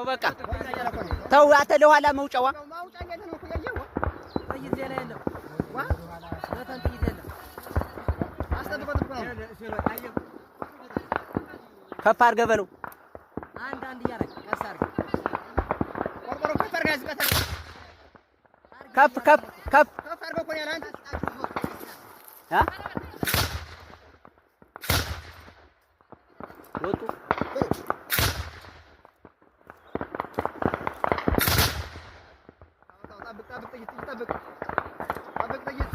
በቃ ተው፣ አንተ ለኋላ መውጫዋ ከፍ አድርገህ በለው። ከፍ ከፍ ከፍ ወጡ።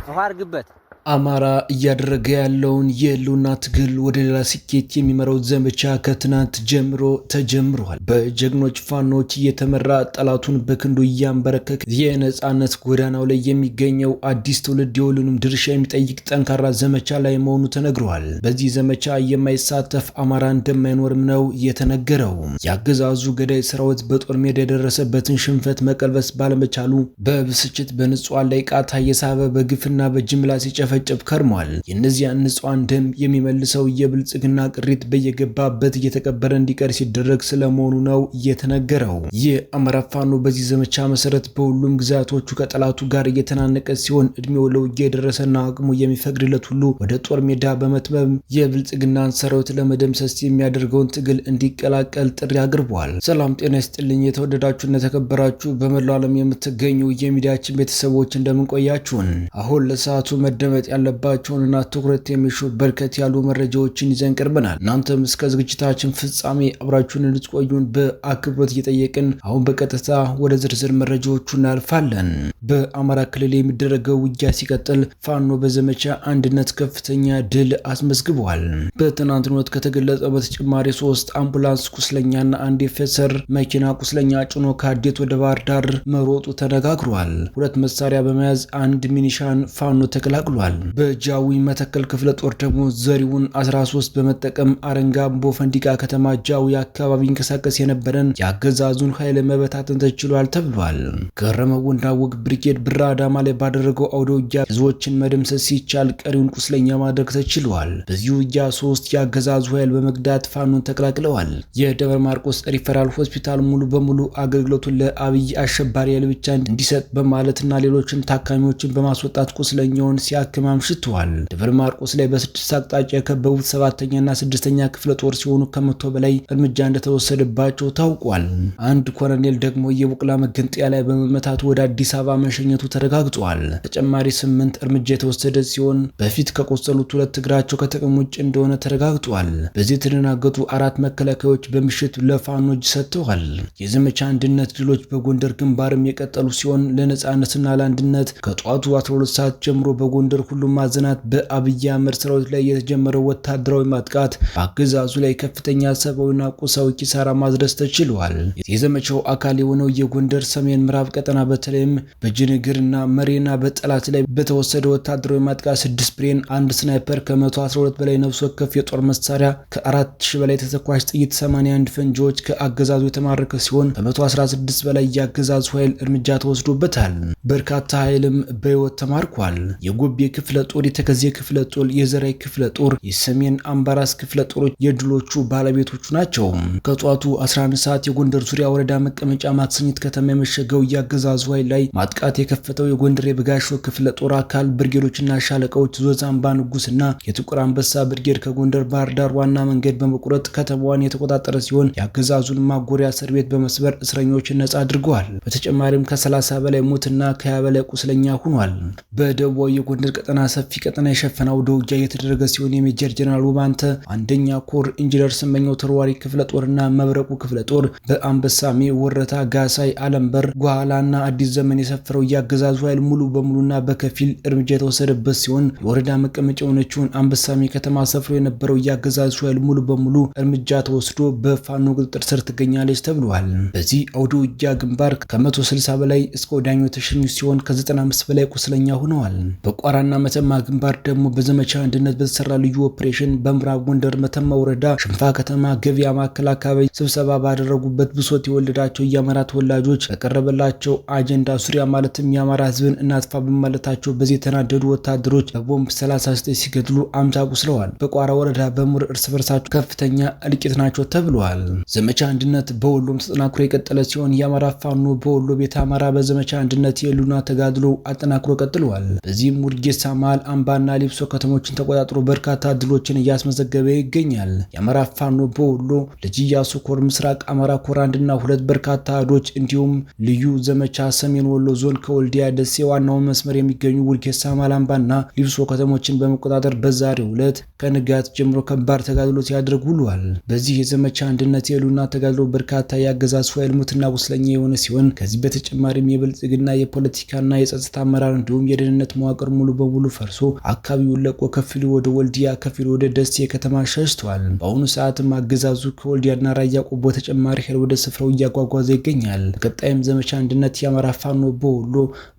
ውሃ አድርግበት። አማራ እያደረገ ያለውን የህልውና ትግል ወደ ሌላ ስኬት የሚመራው ዘመቻ ከትናንት ጀምሮ ተጀምሯል። በጀግኖች ፋኖች እየተመራ ጠላቱን በክንዱ እያንበረከከ የነጻነት ጎዳናው ላይ የሚገኘው አዲስ ትውልድ የሁሉንም ድርሻ የሚጠይቅ ጠንካራ ዘመቻ ላይ መሆኑ ተነግሯል። በዚህ ዘመቻ የማይሳተፍ አማራ እንደማይኖርም ነው የተነገረው። የአገዛዙ ገዳይ ሰራዊት በጦር ሜዳ የደረሰበትን ሽንፈት መቀልበስ ባለመቻሉ በብስጭት በንጹሃን ላይ ቃታ እየሳበ በግፍና በጅምላ ሲጨፈ ጨብ ከርሟል። የእነዚያን ንጹሃን ደም የሚመልሰው የብልጽግና ቅሪት በየገባበት እየተቀበረ እንዲቀር ሲደረግ ስለመሆኑ ነው እየተነገረው። የአማራ ፋኖ በዚህ ዘመቻ መሰረት በሁሉም ግዛቶቹ ከጠላቱ ጋር እየተናነቀ ሲሆን እድሜው ለውጊያ የደረሰና አቅሙ የሚፈቅድለት ሁሉ ወደ ጦር ሜዳ በመትመም የብልጽግናን ሰራዊት ለመደምሰስ የሚያደርገውን ትግል እንዲቀላቀል ጥሪ አቅርቧል። ሰላም ጤና ይስጥልኝ። የተወደዳችሁና የተከበራችሁ በመላው ዓለም የምትገኙ የሚዲያችን ቤተሰቦች እንደምንቆያችሁን አሁን ለሰዓቱ መደመጥ ያለባቸውንና ትኩረት የሚሹ በርከት ያሉ መረጃዎችን ይዘን ቀርበናል። እናንተም እስከ ዝግጅታችን ፍጻሜ አብራችሁን እንድትቆዩን በአክብሮት እየጠየቅን አሁን በቀጥታ ወደ ዝርዝር መረጃዎቹ እናልፋለን። በአማራ ክልል የሚደረገው ውጊያ ሲቀጥል ፋኖ በዘመቻ አንድነት ከፍተኛ ድል አስመዝግቧል። በትናንትናው ዕለት ከተገለጸው በተጨማሪ 3 አምቡላንስ ቁስለኛና አንድ የፈሰር መኪና ቁስለኛ ጭኖ ከአዴት ወደ ባህር ዳር መሮጡ ተነጋግሯል። 2 መሳሪያ በመያዝ አንድ ሚኒሻን ፋኖ ተቀላቅሏል። በጃዊ መተከል ክፍለ ጦር ደግሞ ዘሪውን 13 በመጠቀም አረንጋምቦ ፈንዲቃ ከተማ ጃዊ አካባቢ ይንቀሳቀስ የነበረን የአገዛዙን ኃይል መበታተን ተችሏል ተብሏል። ገረመው ወንዳወቅ ብሪጌድ ብራ አዳማ ላይ ባደረገው አውደ ውጊያ ህዝቦችን መደምሰስ ሲቻል ቀሪውን ቁስለኛ ማድረግ ተችሏል። በዚህ ውጊያ 3 የአገዛዙ ኃይል በመግዳት ፋኖን ተቀላቅለዋል። የደብረ ማርቆስ ሪፈራል ሆስፒታል ሙሉ በሙሉ አገልግሎቱን ለአብይ አሸባሪ ኃይል ብቻ እንዲሰጥ በማለትና ሌሎችን ታካሚዎችን በማስወጣት ቁስለኛውን ሲያክም አምሽተዋል። ደብረ ማርቆስ ላይ በ6 አቅጣጫ የከበቡት 7ኛና 6ኛ ክፍለ ጦር ሲሆኑ ከ100 በላይ እርምጃ እንደተወሰደባቸው ታውቋል። አንድ ኮሎኔል ደግሞ የቡቅላ መገንጠያ ላይ በመመታቱ ወደ አዲስ አበባ መሸኘቱ ተረጋግጧል። ተጨማሪ 8 እርምጃ የተወሰደ ሲሆን በፊት ከቆሰሉት 2 እግራቸው ከጥቅም ውጭ እንደሆነ ተረጋግጧል። በዚህ የተደናገጡ 4 መከላከያዎች በምሽት ለፋኖ እጅ ሰጥተዋል። የዘመቻ አንድነት ድሎች በጎንደር ግንባርም የቀጠሉ ሲሆን ለነጻነትና ለአንድነት ከጧቱ 12 ሰዓት ጀምሮ በጎንደር ሁሉም ማዕዘናት በአብይ አህመድ ሰራዊት ላይ የተጀመረው ወታደራዊ ማጥቃት በአገዛዙ ላይ ከፍተኛ ሰብአዊና ቁሳዊ ኪሳራ ማድረስ ተችሏል። የዘመቻው አካል የሆነው የጎንደር ሰሜን ምዕራብ ቀጠና በተለይም በጅንግርና መሬና በጠላት ላይ በተወሰደ ወታደራዊ ማጥቃት 6 ብሬን፣ 1 ስናይፐር፣ ከ112 በላይ ነፍስ ወከፍ የጦር መሳሪያ፣ ከ4000 በላይ ተተኳሽ ጥይት፣ 81 ፈንጂዎች ከአገዛዙ የተማረከ ሲሆን ከ116 በላይ የአገዛዙ ኃይል እርምጃ ተወስዶበታል። በርካታ ኃይልም በሕይወት ተማርኳል። የጎቤ ክፍለ ጦር፣ የተከዜ ክፍለ ጦር፣ የዘራይ ክፍለ ጦር፣ የሰሜን አምባራስ ክፍለ ጦሮች የድሎቹ ባለቤቶቹ ናቸው። ከጧቱ 11 ሰዓት የጎንደር ዙሪያ ወረዳ መቀመጫ ማክሰኝት ከተማ የመሸገው የአገዛዙ ኃይል ላይ ማጥቃት የከፈተው የጎንደር የበጋሾ ክፍለ ጦር አካል ብርጌዶችና ሻለቃዎች ዞዛምባ ንጉስና የጥቁር አንበሳ ብርጌድ ከጎንደር ባህር ዳር ዋና መንገድ በመቁረጥ ከተማዋን የተቆጣጠረ ሲሆን የአገዛዙን ማጎሪያ እስር ቤት በመስበር እስረኞችን ነጻ አድርገዋል። በተጨማሪም ከ30 በላይ ሞትና ከ20 በላይ ቁስለኛ ሆኗል። በደቡባዊ የጎንደር ቀጠና ሰፊ ቀጠና የሸፈነ አውደ ውጊያ እየተደረገ ሲሆን የሜጀር ጀነራል ውባንተ አንደኛ ኮር ኢንጂነር ስመኘው ተወርዋሪ ክፍለ ጦርና መብረቁ ክፍለ ጦር በአንበሳሜ፣ ወረታ፣ ጋሳይ፣ አለምበር፣ ጓላና አዲስ ዘመን የሰፈረው የአገዛዙ ኃይል ሙሉ በሙሉና በከፊል እርምጃ የተወሰደበት ሲሆን የወረዳ መቀመጫ የሆነችውን አንበሳሜ ከተማ ሰፍሮ የነበረው የአገዛዙ ኃይል ሙሉ በሙሉ እርምጃ ተወስዶ በፋኖ ቁጥጥር ስር ትገኛለች ተብሏል። በዚህ አውደ ውጊያ ግንባር ከ160 በላይ እስከ ወዲያኛው የተሸኙ ሲሆን ከ95 በላይ ቁስለኛ ሆነዋል። በቋራና መተማ ግንባር ደግሞ በዘመቻ አንድነት በተሰራ ልዩ ኦፕሬሽን በምዕራብ ጎንደር መተማ ወረዳ ሽንፋ ከተማ ገበያ ማዕከል አካባቢ ስብሰባ ባደረጉበት ብሶት የወለዳቸው የአማራ ተወላጆች በቀረበላቸው አጀንዳ ዙሪያ ማለትም የአማራ ሕዝብን እናጥፋ በማለታቸው በዚህ የተናደዱ ወታደሮች በቦምብ 39 ሲገድሉ 50 ቆስለዋል። በቋራ ወረዳ በሙር እርስ በርሳቸው ከፍተኛ እልቂት ናቸው ተብለዋል። ዘመቻ አንድነት በወሎም ተጠናክሮ የቀጠለ ሲሆን የአማራ ፋኖ በወሎ ቤተ አማራ በዘመቻ አንድነት የህልውና ተጋድሎ አጠናክሮ ቀጥለዋል። በዚህም ውርጌሳ፣ መሃል አምባና ሊብሶ ከተሞችን ተቆጣጥሮ በርካታ ድሎችን እያስመዘገበ ይገኛል። የአማራ ፋኖ በወሎ ልጅ ኢያሱ ኮር፣ ምስራቅ አማራ ኮር 1ና 2 በርካታ አሃዶች እንዲሁም ልዩ ዘመቻ ሰሜን ወሎ ዞን ከወልዲያ ደሴ ዋናውን መስመር የሚገኙ ውርጌሳ፣ መሃል አምባና ሊብሶ ከተሞችን በመቆጣጠር በዛሬው ዕለት ከንጋት ጀምሮ ከባድ ተጋድሎ ሲያደርግ ውሏል። በዚህ የዘመቻ አንድነት የህልውና ተጋድሎ በርካታ የአገዛዙ ኃይል ሙትና ቁስለኛ የሆነ ሲሆን ከዚህ በተጨማሪም የብልጽግና የፖለቲካና የጸጥታ አመራር እንዲሁም የደህንነት መዋቅር ሙሉ በሙሉ ፈርሶ አካባቢውን ለቆ ከፊሉ ወደ ወልዲያ ከፊሉ ወደ ደሴ ከተማ ሸሽቷል። በአሁኑ ሰዓትም አገዛዙ ከወልዲያና ራያ ቆቦ ተጨማሪ ኃይል ወደ ስፍራው እያጓጓዘ ይገኛል። በቀጣይም ዘመቻ አንድነት የአማራ ፋኖ በወሎ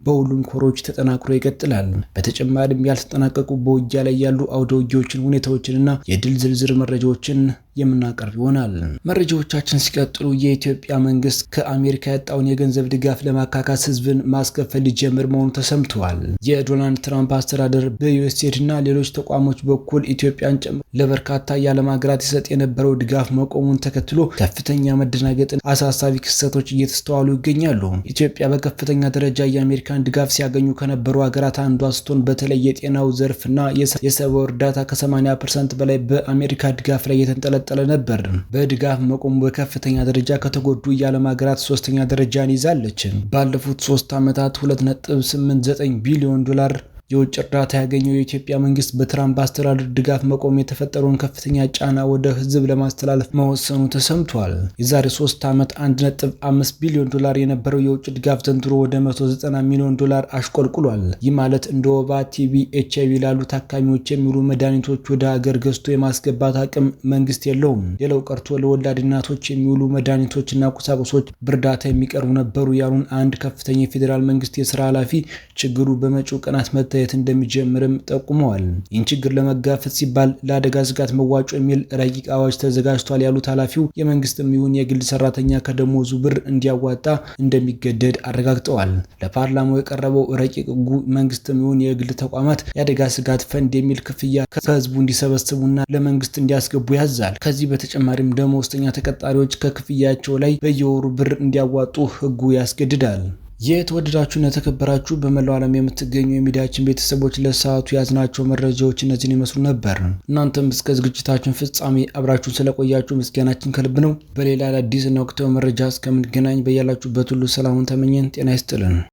በሁሉም ኮሮች ተጠናክሮ ይቀጥላል። በተጨማሪም ያልተጠናቀቁ በውጊያ ላይ ያሉ አውደ ውጊያዎችን፣ ሁኔታዎችንና የድል ዝርዝር መረጃዎችን የምናቀርብ ይሆናል። መረጃዎቻችን ሲቀጥሉ የኢትዮጵያ መንግስት ከአሜሪካ ያጣውን የገንዘብ ድጋፍ ለማካካስ ህዝብን ማስከፈል ሊጀምር መሆኑ ተሰምተዋል። የዶናልድ ትራምፕ አስተዳደር በዩኤስኤድ እና ሌሎች ተቋሞች በኩል ኢትዮጵያን ጨምሮ ለበርካታ የዓለም ሀገራት ይሰጥ የነበረው ድጋፍ መቆሙን ተከትሎ ከፍተኛ መደናገጥን፣ አሳሳቢ ክስተቶች እየተስተዋሉ ይገኛሉ። ኢትዮጵያ በከፍተኛ ደረጃ የአሜሪካን ድጋፍ ሲያገኙ ከነበሩ ሀገራት አንዷ ስትሆን በተለይ የጤናው ዘርፍና የሰብአዊ እርዳታ ከ80% በላይ በአሜሪካ ድጋፍ ላይ የተንጠለጠለ ነበር። በድጋፍ መቆሙ በከፍተኛ ደረጃ ከተጎዱ የዓለም ሀገራት ሶስተኛ ደረጃን ይዛለች። ባለፉት 3 ዓመታት $2.89 ቢሊዮን የውጭ እርዳታ ያገኘው የኢትዮጵያ መንግስት በትራምፕ አስተዳደር ድጋፍ መቆም የተፈጠረውን ከፍተኛ ጫና ወደ ህዝብ ለማስተላለፍ መወሰኑ ተሰምቷል። የዛሬ 3 ዓመት $1.5 ቢሊዮን የነበረው የውጭ ድጋፍ ዘንድሮ ወደ $190 ሚሊዮን አሽቆልቁሏል። ይህ ማለት እንደ ወባ፣ ቲቢ፣ ኤችአይቪ ላሉ ታካሚዎች የሚውሉ መድኃኒቶች ወደ ሀገር ገዝቶ የማስገባት አቅም መንግስት የለውም። ሌላው ቀርቶ ለወላድ እናቶች የሚውሉ መድኃኒቶችና ቁሳቁሶች በእርዳታ የሚቀርቡ ነበሩ ያሉን አንድ ከፍተኛ የፌዴራል መንግስት የስራ ኃላፊ ችግሩ በመጪው ቀናት መታየት እንደሚጀምርም ጠቁመዋል። ይህን ችግር ለመጋፈጥ ሲባል ለአደጋ ስጋት መዋጮ የሚል ረቂቅ አዋጅ ተዘጋጅቷል ያሉት ኃላፊው የመንግስትም ይሁን የግል ሰራተኛ ከደሞዙ ብር እንዲያዋጣ እንደሚገደድ አረጋግጠዋል። ለፓርላማው የቀረበው ረቂቅ ሕጉ መንግስትም ይሁን የግል ተቋማት የአደጋ ስጋት ፈንድ የሚል ክፍያ ከህዝቡ እንዲሰበስቡና ለመንግስት እንዲያስገቡ ያዛል። ከዚህ በተጨማሪም ደመወዝተኛ ተቀጣሪዎች ከክፍያቸው ላይ በየወሩ ብር እንዲያዋጡ ሕጉ ያስገድዳል። የተወደዳችሁና የተከበራችሁ በመላው ዓለም የምትገኙ የሚዲያችን ቤተሰቦች ለሰዓቱ ያዝናቸው መረጃዎች እነዚህን ይመስሉ ነበር። እናንተም እስከ ዝግጅታችን ፍጻሜ አብራችሁን ስለቆያችሁ ምስጋናችን ከልብ ነው። በሌላ አዳዲስ እና ወቅታዊ መረጃ እስከምንገናኝ በያላችሁበት ሁሉ ሰላሙን ተመኘን። ጤና ይስጥልን።